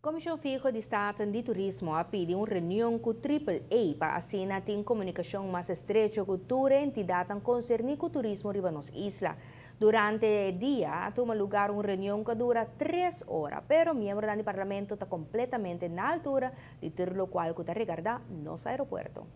Komishon Fiho di Staten di Turismo a pidi un reunion ku Triple A pa asina tin komunikashon mas estrecho ku tur entidat konserní ku turismo riba nos isla. Durante dia a tuma lugá un reunion ku a dura 3 ora, pero miembro di parlamento ta kompletamente na altura di tur loke ku ta regardá nos aeropuerto.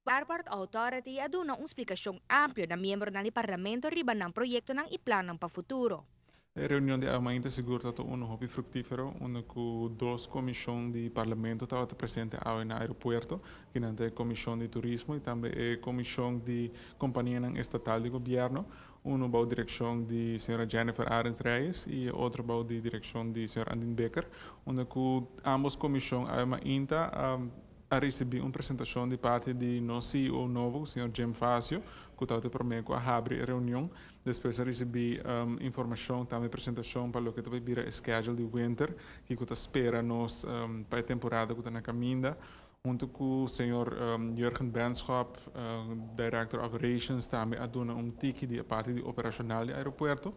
Airport Authority a duna un splikashon amplio na miembro di parlamento riba nan proyekto i plan pa futuro. E reunion di awe sigur tabata un hopi fruktífero, unda ku dos komishon di parlamento tabata presente awe na aeropuerto, ku ta e komishon di turismo i tambe e komishon di kompania estatal di gobièrnu, un bou direkshon di señora Jennifer Arends Reyes i otro bou di direkshon di señor Andin Becker, unda ku ambos komishon awe mainta a risibí un presentashon di parti di nos CEO nobo, señor Jim Fazio, ku tabata promé ku a habri e reunion. Despues a risibí informashon, tambe presentashon pa loke ta bira schedule di winter, ku ta spera nos pa e temporada ku ta na kaminda. Huntu ku señor Jurgen Benschop, Director of Operations, tambe a duna un tiki di parti di operashonal di aeropuerto.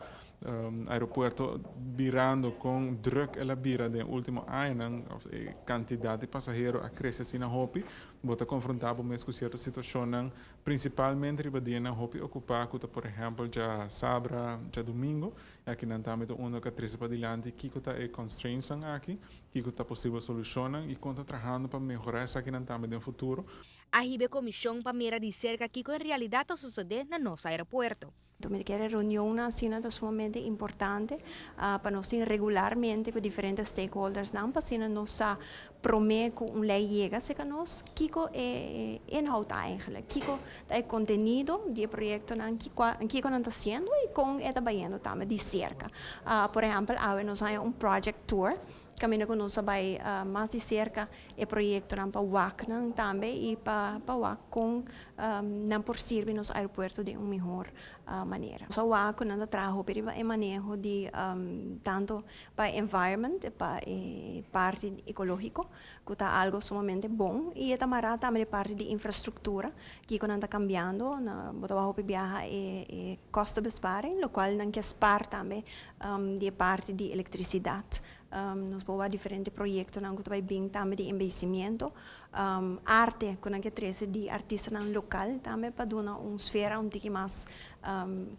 Aeropuerto mirando kon drùk el a bira den último aña, e kantidat di pasahero a krese asina hopi, bo ta konfrontá mes ku sierto situashon, prinsipalmente riba dia hopi okupá, ku por ehèmpel djasabra, djadumingu, aki nan tambe un ku a trese padilanti kiko ta e constraints aki, kiko ta posibel solushon i kon ta trahando pa mehorá esaki tambe den futuro. A hiba e komishon pa mira di serka kiko en realidat ta susedé na nos aeropuerto. Anto, e reunion asina ta sumamente importante pa nos tin regularmente ku diferente stakeholders nan pa asina nos sa promé ku un lei yega serka nos kiko e inhoud eigenlijk, kiko e kontenido di e proyekto nan, kiko nan ta hasiendo i kon e ta bayendo tambe di serka. Por ehèmpel, awe nos tin un project tour kaminda ku nos bai mas di serka e proyekto nan pa wak nan tambe i pa wak kon nan por sirbi nos aeropuerto di un mihó manera. So wak nan ta traha riba e maneho di tantu pa environment, pa e parti ekológiko, ku ta algu sumamente bon, i tambe tambe e parti di infrastruktura, ku nan ta kambiando, na bo ta biaha e kostenbesparing, lokual nan ke spar tambe di parti di elektrisidat. Nos por diferente proyekto nan ku ta bin tambe di embeyesimentu, arte ku nan ke trese di artista lokal tambe pa duna un esfera un tiki mas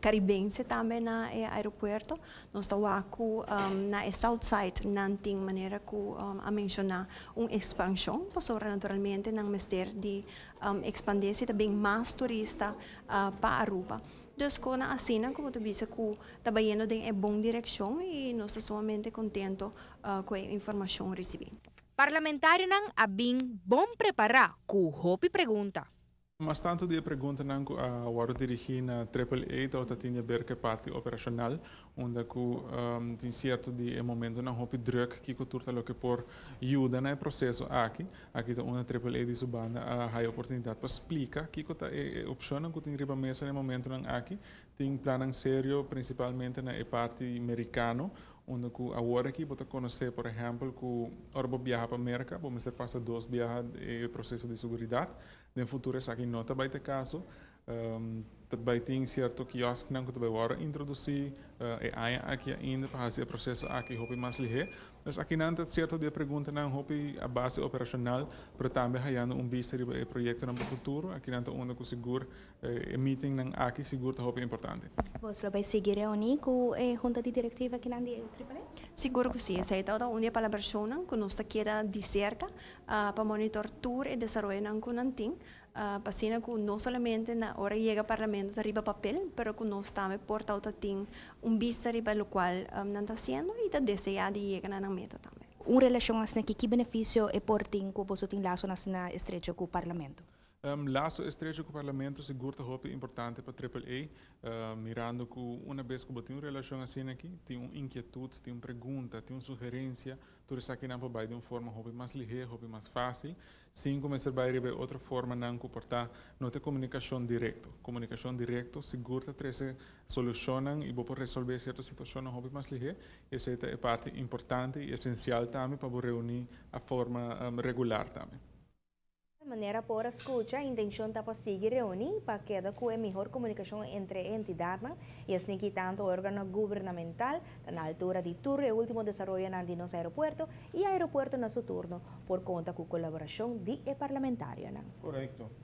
karibense tambe na e aeropuerto. Nos ta ku na e south side nan tin, manera ku a menshoná, un ekspanshon, pasobra naturalmente nan mester di ekspandé si tambe mas turista pa Aruba. Dus ku asina komo ta bisa ku ta bayendo den e bon direkshon i nos ta sumamente kontentu ku e informashon risibí. Parlamentario nan a bin bon prepará ku hopi pregunta. Mas tantu di pregunta nan a wòrdu dirigí na Triple A tabata tin di aber ku parti operashonal, unda ku tin sierto di e momento nan hopi drùk, kiko tur ta loke por yuda na e proseso aki. Aki ta unda Triple A di su banda a haya oportunidat pa splika kiko ta e opshon ku tin riba mesa na e momento nan aki. Tin plan serio, prinsipalmente na e parti merikano, unda ku awor aki bo ta konosé, por ehèmpel, ku ora bo biaha pa Merka, bo mester pasa dos biaha e proseso di seguridat. Den futuro esaki no ta bai ta e kaso. Bai tin sierto kiosk nan ku ta bai wòrdu introdusí e aña aki ainda pa hasi e proseso aki hopi mas lihé. Dus aki nan ta sierto di pregunta nan hopi a base operashonal, pero tambe hayando un bista riba e proyekto nan pa futuro. Aki nan ta unda ku sigur e meeting nan aki sigur ta hopi importante. Boso lo bai sigui reuní ku e hunta di direktiva aki nan di AAA? Sigur ku si, esei ta un palabrashon ku nos ta keda di serka pa monitor tur e desaroyo nan ku nan tin, pa asina ku no solamente na ora yega parlamento ta riba papel, pero ku nos tambe por ta tin un bista riba lokual nan ta hasiendo i ta deseá di yega na nan meta tambe. Un relashon asina, ki benefisio e por tin ku boso tin laso asina estrecho ku parlamento? Laso estrecho ku parlamento sigur ta hopi importante pa AAA, mirando ku un bes ku tin un relashon asina aki, tin un inkietut, tin un pregunta, tin un sugerensia, tur esaki nan por bai di un forma hopi mas lihé, hopi mas fásil, sin kuminsá bai riba otro forma nan ku por ta no tin komunikashon direkto. Komunikashon direkto sigur ta trese solushon i bo por resolvé sierto situashon hopi mas lihé. Esei ta e parti importante i esensial tambe pa reuní di forma regular tambe. Manera por scucha, intencion ta pa sigui reuni pa keda cu e miho comunicacion entre entidad y asina cu tanto organo gubernamental na altura di tur e ultimo desaroyo na nos aeropuerto y aeropuerto na su turno por conta cu colaboracion di parlamentario. Corecto.